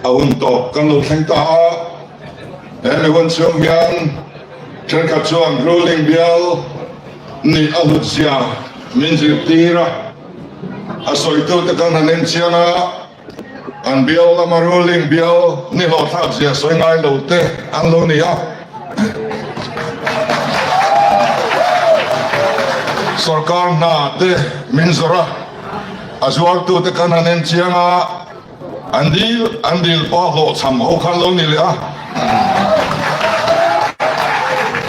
A hun tawp kan lo thleng ta a, he mi hun chhung hian thenkhat chuan ruling bial nih a hlut zia min zirtir a, a sawitute kan han en chiang a, an bial lama ruling bial ni hlawhthlak zia sawi ngai lo te an lo ni a. Sorkar hna te min zawrh a, a zuartute kan han en chiang a, An dil an dil pawh hlawhchham ho khan lo ni leh a,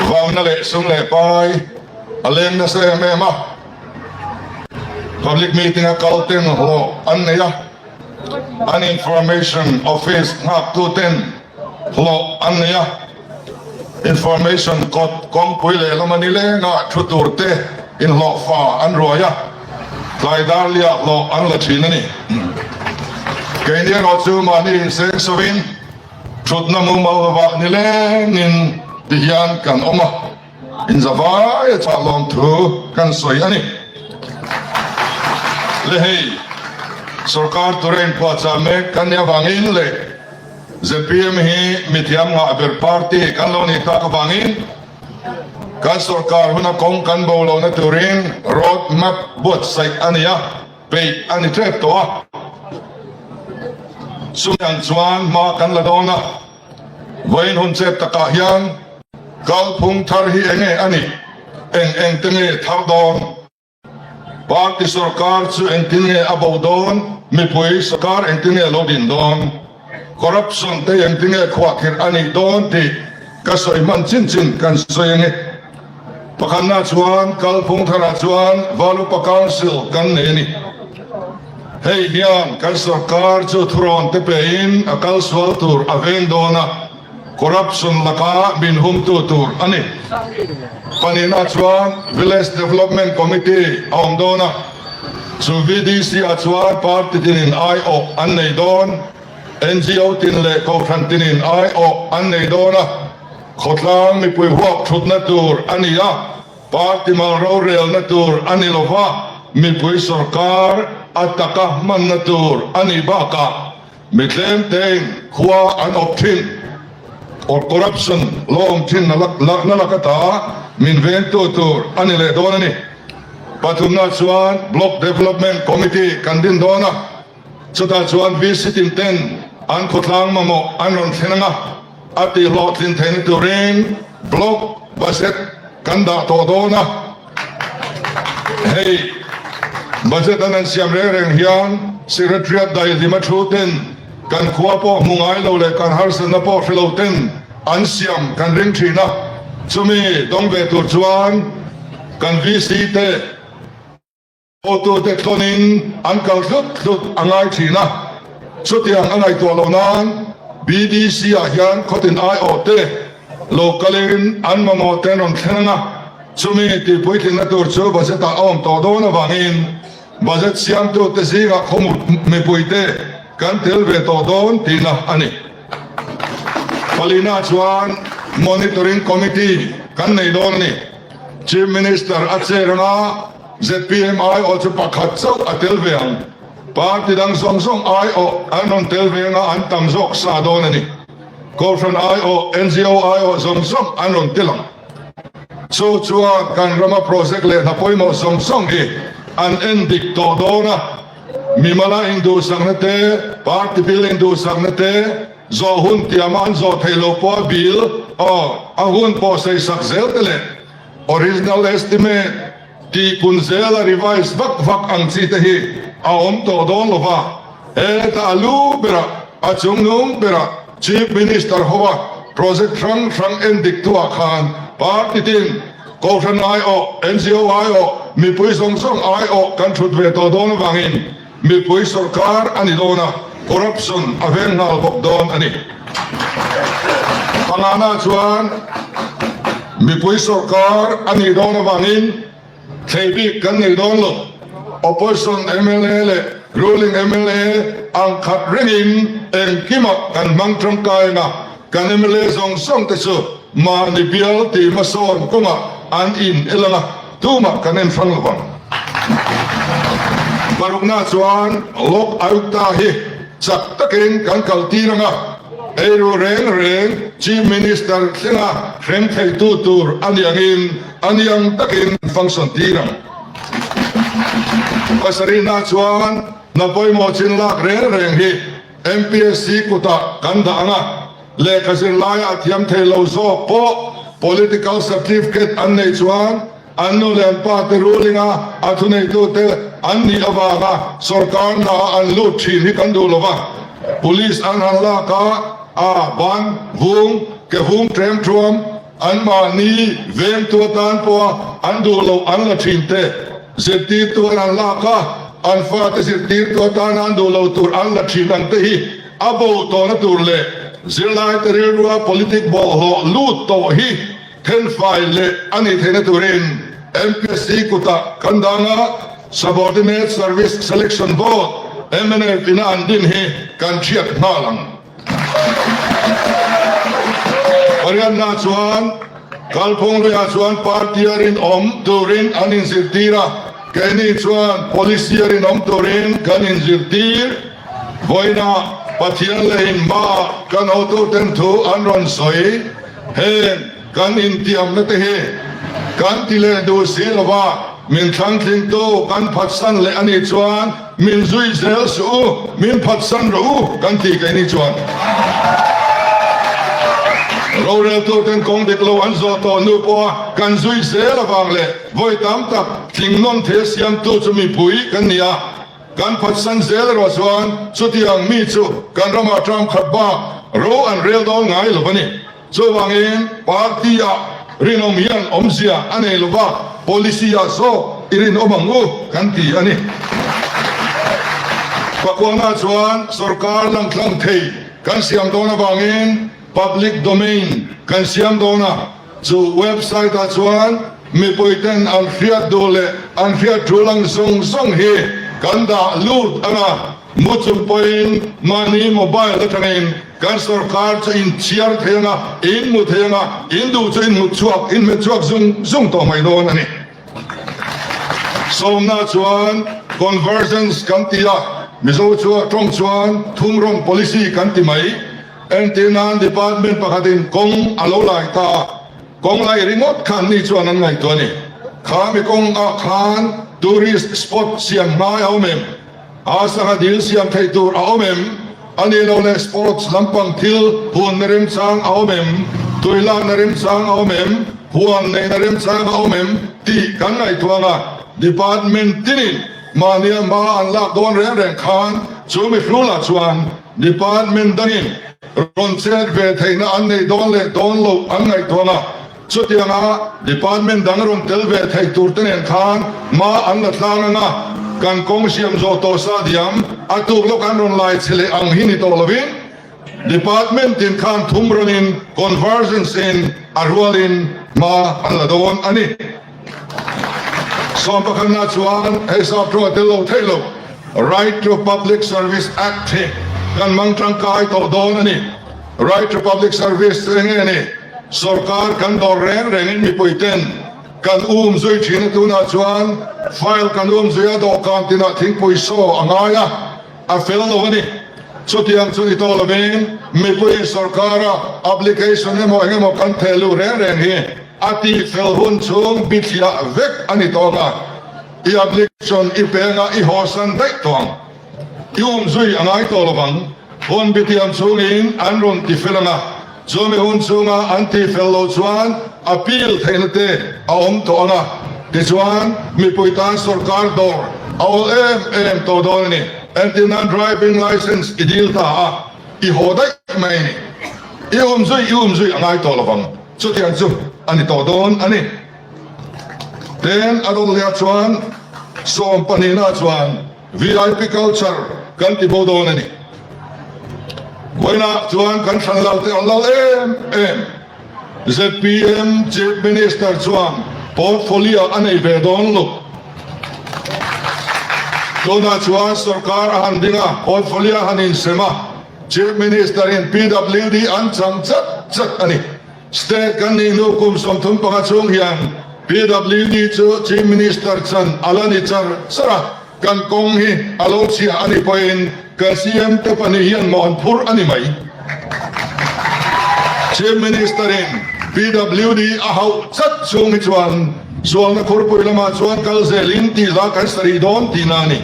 vauna leh sum leh pai a leng nasa em em a, public meeting a kal ten hlawh an nei a, an information office nghak tu ten hlawh an nei a, information kawt kawngpui leh lama nilengah thu tur te inhlawhfa an ruai a. Tlai dar liah hlawh an la thin a ni. Keini erawh chu mahni inseng sawiin thutna mumal lovah nilengin ti hian kan awm a, inzavai a chah lawm thu kan sawi a ni. Le hei, sorkar tura inphuahchah mek kan nih avangin leh zpm hi mithiam ngah ber party kan lo nih tak avangin, Kan sorkar huna kawng kan bo lohna turin road map buatsaih a ni a, peih a ni tep tawh a. Chumi ang chuan hma kan la dawn a, vawiin hun chet takah hian kalphung thar hi enge a nih, eng eng te nge thar dawn? Party sorkar chu engtin nge a bo dawn? Mipui sorkar engtin nge lo din dawn? Corruption te engtin nge khuahkhirh a nih dawn tih ka sawi hman chin chin kan sawi ange. Pakhatna chuan kalphung tharah chuan Valupa Council kan nei a ni. Hei hian kan sorkar chu thurawn te pein a kalsual tur a veng dawn a. Corruption laka min humtu tur a ni. Pahnihna chuan Village Development Committee a awm dawn a, chu VDC ah chuan party tinin aiawh an nei dawn, NGO tin leh kohhran tinin aiawh an nei dawn a, khawtlang mipui huap thutna tur a ni a, party mal rorelna tur a ni lova, mipui sorkar a taka hmanna tur a nih bakah, Mi tlem tein khua an awp thin or corruption lo awm thin na lak ata min vengtu tur a ni leh dawn a ni. Pathumna chuan Block Development Committee kan din dawn a, chutah chuan VC tin ten an khawtlang mamawh an rawn thlen ang a, a tihhlawhtlin theihna turin Block Budget kan dah tawh dawn a. Hei budget an an siam reng reng hian Secretariat daihlim a thu ten kan khua pawh hmu ngai lo leh kan harsatna pawh hre lo ten an siam kan ring thin a, chumi dawng ve tur chuan kan VC te, Hotute thlawnin an kal hlut hlut a ngai thin a, chutiang a ngaihtuah loh nan BDC ah hian khawtin aiawhte lo kalin an mamawh te an rawn thleng ang a, chumi tihpuitlinna tur chu budget ah a awm tawh dawn avangin budget siamtute zingah khawmut mipuite kan tel ve tawh dawn tihna a ni. Palina chuan Monitoring Committee kan nei dawn a ni. Chief Minister a chair anga zpm aiawh chu pakhat chauh a tel ve ang. Party dang zawng zawng aiawh an rawn tel ve anga an tam zawk sa dawn a ni. Kohhran aiawh, NGO aiawh zawng zawng an rawn tel ang. Chu chuan kan rama project leh hna pawimawh zawng zawng hi an en dik tawh dawn a. Mimala induhsakna te, party bil induhsakna te, zawh hun tiama an zawh theih loh pawh a bil aw a hun pawh seisak zel te leh original estimate tihpun zela revise vak vak ang chi te hi a awm tawh dawn lo va, hetah a lu berah a chungnung berah Chief Minister hoa project hrang hrang en dik tuah khan party tin Kohhran aiawh, NGO aiawh, mipui zawng zawng aiawh kan thut ve tawh dawn avangin mipui sorkar a ni dawn a, corruption a veng nghal bawk dawn a ni. Pangana chuan mipui sorkar a nih dawn avangin thlei bik kan nei dawn lo. Opposition mla leh ruling mla ang khat rengin engkimah kan hmang tangkai ang a, kan mla zawng zawng te chu Mahni bial tih hmasawn kawngah an in el ang a, tumah kan en hrang lo vang. Parukna chuan Lok Ayukta hi. Chak takin kan kaltir ang a, eiru reng reng Chief Minister thlenga hrem theitu tur a ni angin a ni ang takin function tir ang. Pasarihna chuan hna pawimawh chin lak reng reng hi MPSC kutah kan dah ang a, lehkha zirlaia a thiam thei lo zawk pawh political certificate an neih chuan An nu leh an pa te ruling a a thuneitu te an nih avanga sorkar hna a an lut thin hi kan duh lo va, police an han lak a, a ban vung ke vung tlem thuam an mahni vengtu atan pawha an duh loh an la thin te zirtirtu an han lak a, an fate zirtirtu atana an duh lo tur an la thin ang te hi a bo tawhna tur leh zirlaite rilrua politic bawlhhlawh lut tawh hi Thenfai leh a nih theihna turin MPSC kutah kan dang a, Subordinate Service Selection Board, mnf ina an din hi kan hriat nghal ang. Pariatna chuan kalphung luiah chuan party a rinawm turin an inzirtir a, keini chuan policy a rinawm turin kan inzirtir. Vawiinah Pathian lehin hmaah kan hotuten thu an rawn sawi. Heng kan intiamna te hi kan ti leh duh si lova, min thlangtlingtu kan phatsan leh a nih chuan min zui zel suh u, min phatsan rawh u kan tih keini chuan roreltuten kawng dik lo an zawh tawh hnu pawha kan zui zel avang leh vawi tam tak tling nawm thei a siamtu chu mipui kan ni a. Kan phatsan zel erawh chuan chutiang mi chu kan ramah term khat bak ro an rel dawn ngai lo a ni. Chuvangin party-ah rinawm hian awmzia a nei lo va, policy-ah zawk i rinawm ang u kan ti a ni. Pakuana chuan sorkar langtlang thei kan siam dawn avangin public domain kan siam dawn a. Chu website ah chuan mipui ten an hriat duh leh an hriat thu lang zawng zawng hi kan dah lut ang a, mu chung pawhin mahni mobile atangin kan sorkar chu in chhiar thei ang a, in mu thei ang a, in duh chu in hmu chhuak, in hmet chhuak zung zung tawh mai dawn a ni. Sawmna chuan convergence kan ti a, Mizo chu tawng chuan thumrawn policy kan ti mai. Entir nan department pakhatin kawng a lo lai ta a, kawng lai ringawt khan ni chuan an ngaihtuah a ni. Kha mi kawng ah khan tourist spot siam hmai a awm em? A sangha dil siam theih tur a awm em? A nih loh leh sports lampang thil hunna remchang a awm em? Tui lakna remchang a awm em? Huan neihna remchang a awm em? Tih kan ngaihtuah ang a, department tinin mahnia hma an lak dawn reng reng khan chu mi hrulah chuan Department dangin rawn chet ve theihna an neih dawn leh dawn loh an ngaihtuah a, chutianga department dang rawn tel ve theih tur te nen khan hma an la tlang ang a, kan kawng siam zawh tawh sa diam a tuk lawk an rawn lai che leh ang hi ni tawh lovin department tin khan thum rawnin convergence in a rualin hma an la dawn a ni. Sawmpakhatna chuan hei sap thu a tel lo theih lo. Right to Public Service Act hi kan hmang tangkai tawh dawn a ni. Right to Public Service chu enge ni? Sorkar kan dawr reng rengin mipui ten kan um zui thin a, tunah chuan file kan um zui a, dawhkan tinah thingpui saw a ngai a, a fel lo a ni. Chutiang chu ni tawh lovin mipuiin sorkara application emaw engemaw kan theh luh reng reng hi a tihfel hun chhung bithliah vek a ni tawh ang a. I application i peng a, i hawsan daih tawh ang. I awm zui a ngai tawh lovang. Hun bitiam chhungin an rawn ti fel ang a, chumi hun chhunga an tih fel loh chuan appeal theihna te a awm tawh ang a, tichuan mipui tan sorkar dawr a awl em em tawh dawn a ni. Entir nan driving licence i dil ta a, i haw daih mai a ni. I awm zui i awm zui a ngai tawh lovang. Chutiang chu a ni tawh dawn a ni. Ten a rawn leh chuan sawm pahnihna chuan VIP culture kan ti bo dawn a ni. Vawiinah chuan kan thlan lal te an lal em em. ZPM Chief Minister chuan portfolio a nei ve dawn lo. Tunah chuan sorkar a han ding a, portfolio a han insem a, Chief Minister in PWD an chang chat chat a ni. State kan nih hnu kum 35 chhung hian PWD chu Chief Minister chan a la ni char char a. Kan kawng hi a lo chhia a nih pawhin kan CM te pahnih hian mawh an phur a ni mai. Chief Minister in PWD a hauh chat chhung hi chuan sualna khurpui lamah chuan kal zelin tih hla kan sa rih dawn tihna a ni.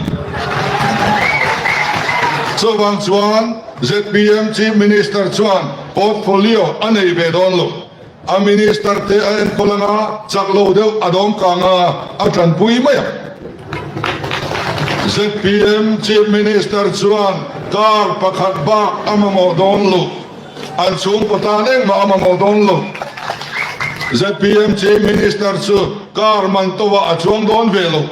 Chuvang chuan zpm Chief Minister chuan portfolio a nei ve dawn lo. A Minister te a enkawl anga chak lo deuh a dawng kang a, a tanpui mai ang. Zpm Chief Minister chuan car pakhat bak a mamawh dawn lo, an chhungkaw tan engmah a mamawh dawn lo. Zpm Chief Minister chu car man to ah a chuang dawn ve lo.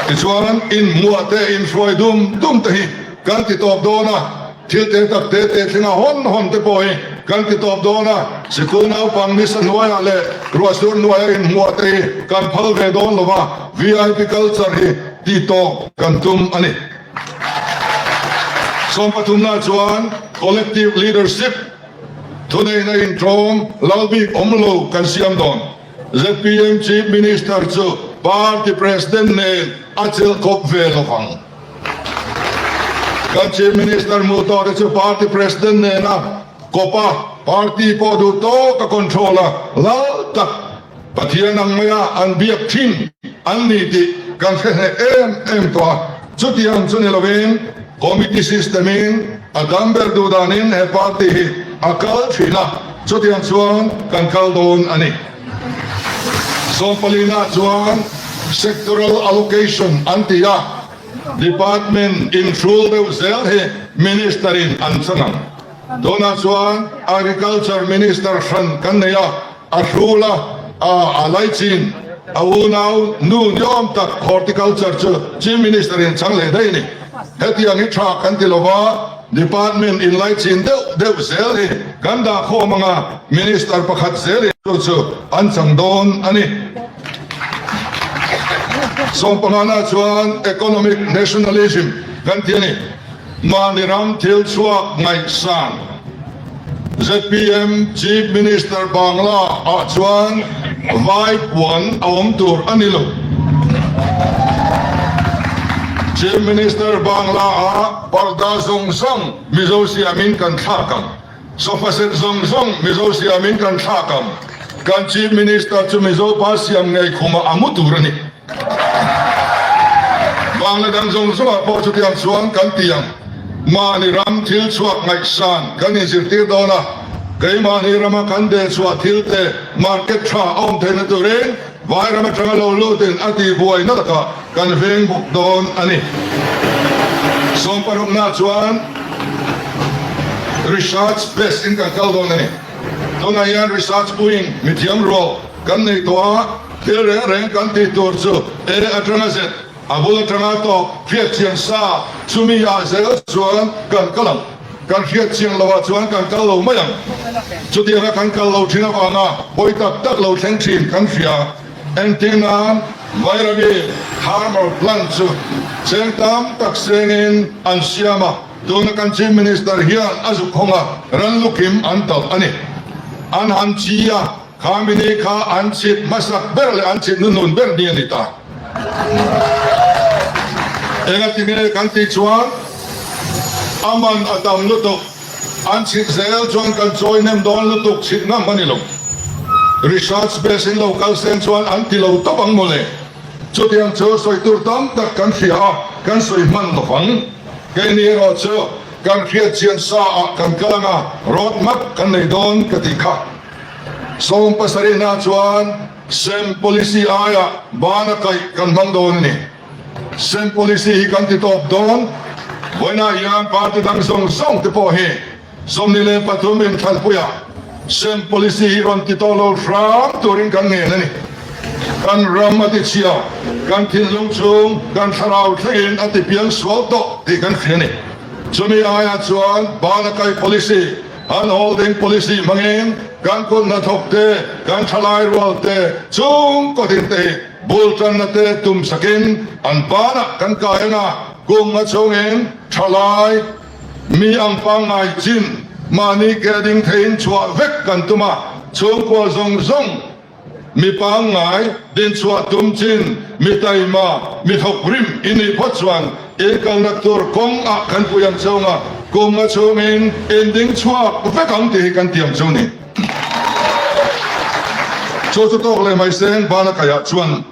Tichuan inhmuah te inhruai dum dum te hi kan ti tawp dawn a. Thil te tak te te thlenga hawn hawn te pawh hi kan ti tawp dawn a, sikul naupang nisa hnuaiah leh ruahsur hnuaia inhmuah te hi kan phal ve dawn lo va, VIP culture hi tih tawp kan tum a ni. Sawmpathumna chuan collective leadership, thuneihna inṭawm lal bik awm lo kan siam dawn. Zpm Chief Minister chu party President nen a chelh kawp ve lo vang. Kan Chief Minister hmuh tawh te chu Party President nena kawp a, Party pawh duh tawk a control a, lal tak Pathian ang maia an biak thin an ni tih kan hre hneh em em tawh a. Chutiang chu ni lovin Committee system in a dam ber duh danin he Party hi a kal thin a, chutiang chuan kan kal dawn a ni. Sawmpalina chuan Sectoral Allocation an ti a, Department inhrul deuh zel hi Minister in an chang ang. Tunah chuan Agriculture Minister hran kan nei a, a hrul a, a laichin, a unau nu niawm tak Horticulture chu Chief Minister in chang leh daih a ni. Hetiang hi tha kan ti lova, Department inlaichin deuh deuh zel hi kan dah khawm ang a, Minister pakhat zel in chu chu an chang dawn a ni. Sawmpangana chuan Economic Nationalism kan ti a ni. Mahni ram thil chhuak ngaihsan zpm Chief Minister Bangla ah chuan vai puan a awm tur a ni lo. Chief Minister Bangla ah parda zawng zawng Mizo siamin kan thlak ang. Sofa set zawng zawng Mizo siamin kan thlak ang. Kan Chief Minister chu Mizo pa siam ngei khumah a mu tur a ni. Bangla dang zawng zawngah pawh chutiang chuan kan ti ang. Mahni ram thil chhuak ngaihsan kan inzirtir dawn a, keimahni rama kan dehchhuah thil te market tha a awm theihna turin vai ram atanga lo lutin a tihbuaina lakah kan veng bawk dawn a ni. Sawmparukna chuan research base in kan kal dawn a ni. Tunah hian research wing mithiam rual kan nei tawh a, thil reng reng kan tih tur chu E atanga Z, a bul atanga tawp hriat chian sa chumi ah zel chuan kan kal ang. Kan hriat chian lo ah chuan kan kal lo mai ang. Chutianga kan kal lo thin avanga pawi tak tak lo thleng thin kan hria. Engtin nan Vairavi Thermal Plant chu cheng tam tak sengin an siam a, tuna kan Chief Minister hian a zuk hawng a, ran lukhim an talh a ni. An han chi a, kha mini kha an chhit hmasak ber leh an chhit hnuhnun ber ni a ni ta. Engatinge kan tih chuan a man a tam lutuk. An chhit zel chuan kan chawi hnem dawn lutuk chhit ngam a ni lo. Research base in lo kal sen chuan an ti lo tawp ang mawle. Chutiang chu sawi tur tam tak kan hria a, kan sawi hman lo vang. Keini erawh chu kan hriat chian sa ah kan kal ang a, road map kan nei dawn ka tih kha. Sawm pasarihna chuan sem policy aiah bana kaih kan hmang dawn a ni. Sem policy hi kan ti tawp dawn. Vawiinah hian party dang zawng zawng te pawh hi 23 inthlanpuiah sem policy hi rawn ti tawh lo hram turin kan ngen a ni. Kan ram a ti chhia, kan thinlung chhung, kan thlarau thlengin a ti piang sual tawh tih kan hria a ni. Chumi aiah chuan Banakai policy, Hand holding policy hmangin kan kut hnathawk te, kan thalai rual te, chhungkaw din te hi bul tanna te tum sakin an banah kan kai ang a, kum a chhungin thalai mi ang pangngai chin mahni ke ding theiin chhuah vek kan tum a, chhungkua zawng zawng. Mi pangngai, dinchhuah tum chin, mi taima, mi thawk rim i nih phawt chuan in kalna tur kawng ah kan pui ang chhung a, kum nga chhungin in ding chhuak vek ang tih hi kan tiam chu ni. Chu chu tawk leh mai seng bana kaiah chuan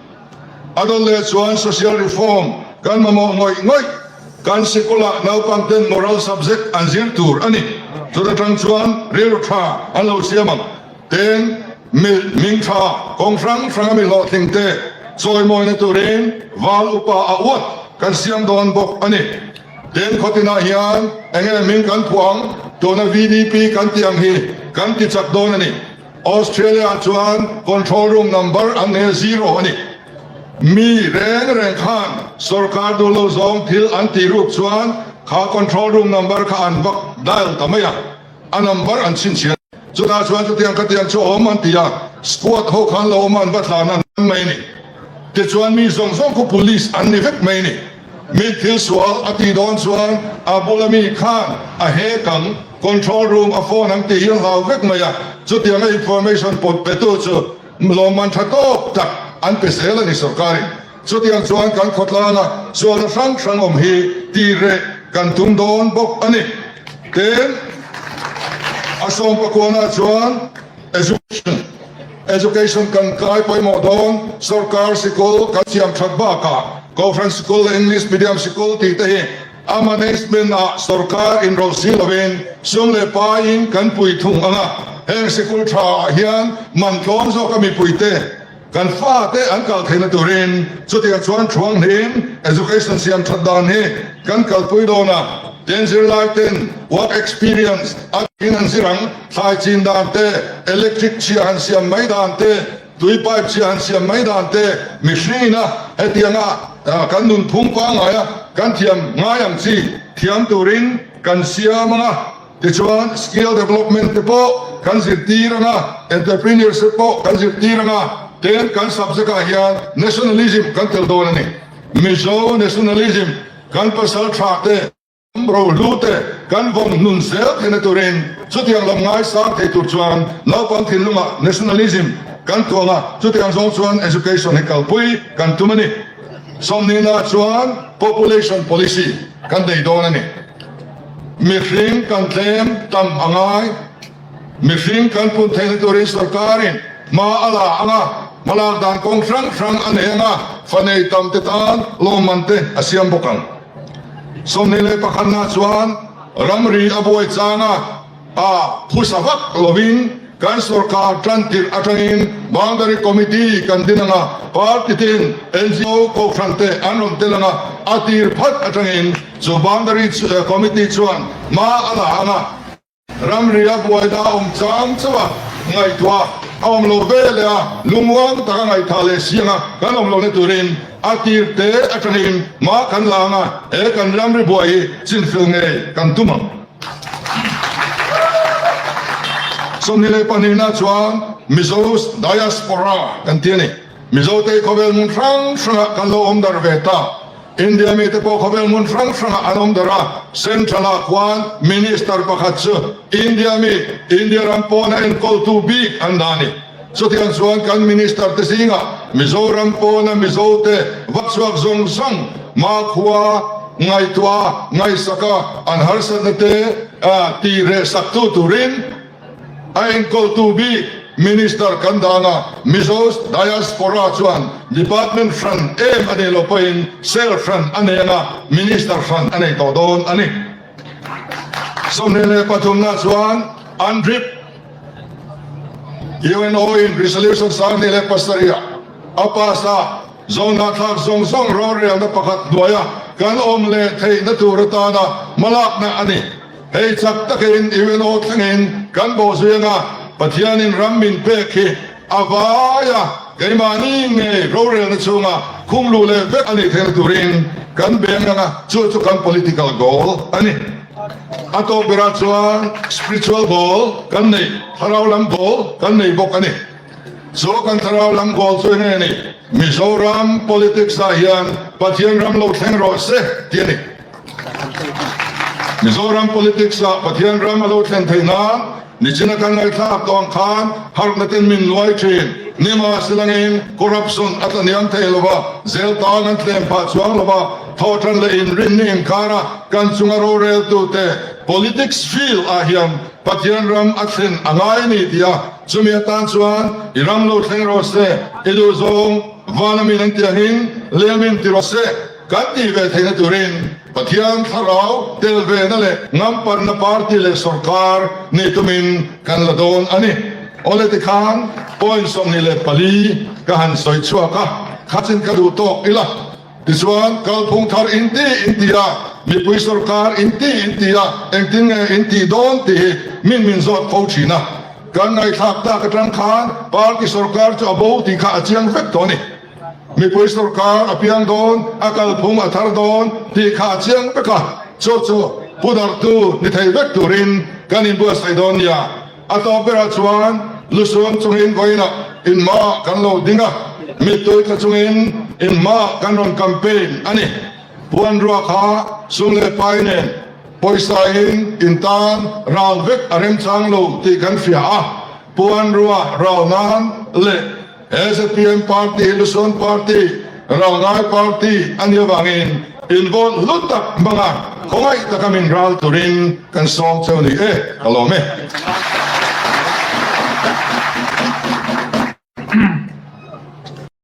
a dawn leh chuan social reform kan mamawh ngawih ngawih, kan sikulah naupang ten moral subject an zir tur a ni. Chuta tang chuan rilru tha an lo siam ang. Tin, mi hming tha kawng hrang hranga mi hlawhtling te chawimawina turin val upa a uat kan siam dawn bawk a ni. Tin, khawtinah hian enge hming kan phuah ang? Tuna VDP kan tih ang hi kan ti chak dawn a ni. Australia-ah chuan control room number an nei a zero a ni. Mi reng reng khan sorkar duh lo zawng thil an tih ruk chuan kha control room number kha an vak dial ta mai a, a number an chhinchhiah. Chutah chuan chutiang khatiang chu awm an ti a, squad ho khan lo awm an va thlan an mai ni. Tichuan mi zawng zawng khu police an ni vek mai ni. Mi thil sual a tih dawn chuan a bula mi khan a hek ang, control room a phone ang tih hi a hlau vek mai a, chutianga information pawt petu chu lawmman tha tawk tak an pe zel a ni sorkarin. Chutiang chuan kan khawtlanga sualna hrang hrang awm hi tih reh kan tum dawn bawk a ni. Tin, a sawmpakuanah chuan Education, Education kan kai pawimawh dawn, sorkar sikul kan siam that bakah Kohhran sikul leh English medium sikul tih te hi a management ah sorkar inrawlh si lovin sum leh paiin kan pui thung ang a, heng sikul tha ah hian man tlawm zawka mipuite Kan fate an kal theihna turin chutiang chuan thuanghlim education siam that dan hi kan kalpui dawn a, tin zirlai ten work experience a in an zir ang, thlai chin dan te, electric chhia han siam mai dan te, tui pipe chhia han siam mai dan te, mihringina hetianga kan nunphung pangngaia kan thiam ngai ang chi thiam turin kan siam ang a. Tichuan, skill development te pawh kan zirtir ang a, entrepreneurship pawh kan zirtir ang a, tin kan subject ah hian nationalism kan tel dawn a ni. Mizo nationalism kan pasal tha te, rohlu te kan vawm hnun zel theihna turin chutiang lam ngaisang thei tur chuan naupang thinlungah nationalism kan tuang a, chutiang zawng chuan education hi kalpui kan tum a ni. Sawmnihna chuan population policy kan nei dawn a ni. Mihring kan tlem tam a ngai. Mihring kan pun theihna turin sorkarin hma a la ang a, hmalak dan kawng hrang hrang a nei ang a, fa nei tam te tan lawmman te a siam bawk ang. 21 na chuan ramri a buai chang a. A phusa vak lovin kan sorkar tan tirh atangin Boundary Committee kan din anga party tin NGO kohhran te an rawn tel anga a tir phat atangin chu Boundary Committee chuan hma a la anga ramria buaina a awm chang chauh a ngaihtuah a awm lo ve leh a lungmuang taka ngaihthah leh si anga kan awm lohna turin a tir te atangin hma kan la anga he kan ramri buai hi chinfel ngei kan tum ang. 22 na chuan Mizo Diaspora kan ti a ni. Mizote khawvel hmun hrang hrangah kan lo awm darh ve ta. India mite pawh khawvel hmun hrang hrangah an awm darh a. Central-ah khuan Minister pakhat chu India mi, India ram pawna enkawltu bik an dah a ni. Chutiang chuan kan Minister te zingah Mizoram pawna Mizote va chhuak zawng zawng hmakhua ngaihtuah ngaihsaka an harsatna te tih reh saktu turin a enkawltu bik Minister kan dang a, Mizo Diaspora chuan Department hran em a nei lo pawhin cell hran a nei ang a, Minister hran a nei tawh dawn a ni. 23 na chuan UNDRIP UNO in Resolution 27 a pass a, zawhna thlak zawng zawng rorelna pakhat hnuaia kan awm leh theihna tur atana hmalakna a ni. Hei chak takin UNO thlengin kan bawhzui anga Pathianin ram min pek hi a vaia keimahni ngei rorelna chhunga khum luh leh vek a nih theihna turin kan beng anga chu chu kan political goal a ni. A tawp berah chuan spiritual goal kan nei, thlarau lam goal kan nei bawk a ni. Chu kan thlarau lam goal chu enge ni? Mizoram politics ah hian Pathian ram lo thleng rawh se tih a ni. Mizoram politics ah Pathian ram a lo thlen theih nan nichina kan ngaihthlak tawh ang khan harhna ten min nuai thin. Nimahselangin corruption a tlaniam thei lo va, zel tan an tlem phah chuang lo va, thawhtan leh inrinni inkara kan chunga roreltute politics field ah hian Pathian ram a thlen a ngai a ni tia chumi atan chuan i ram lo thleng rawh se, i duhzawng vana min an tih angin lem in ti rawh se kan tih ve theihna turin Pathian thlarau tel vena leh ngampanna party leh sawrkar nih tumin kan la dawn a ni. Awle tikhan point 24 ka han sawi chhuak a, khachin ka duh tawk ila. Tichuan, kalphung thar in ti in ti a, mipui sawrkar in ti in ti a, engtin nge in tih dawn tih hi min min zawt fo thin a. Kan ngaihthlak tak atang khan party sawrkar chu a bo tih kha a chiang vek tawh a ni. Mipui sawrkar a piang dawn, a kalphung a thar dawn tih kha a chiang vek a, chu chu pu darhtu ni thei vek turin kan inbuatsaih dawn nia. A tawp berah chuan lusun chungin vawiinah inhmaah kan lo ding a, mittui tla chungin inhmaah kan rawn campaign a ni. Puanrua kha sum leh pai nen pawisa in in tan ral vek a remchang lo tih kan hria a, puanrua ral nan leh He zpm party hi Lusun party, Ralngai party a nih avangin invote hlu tak hmanga khawngaih taka min ral turin kan sawm cheu ni e, ka lawm e.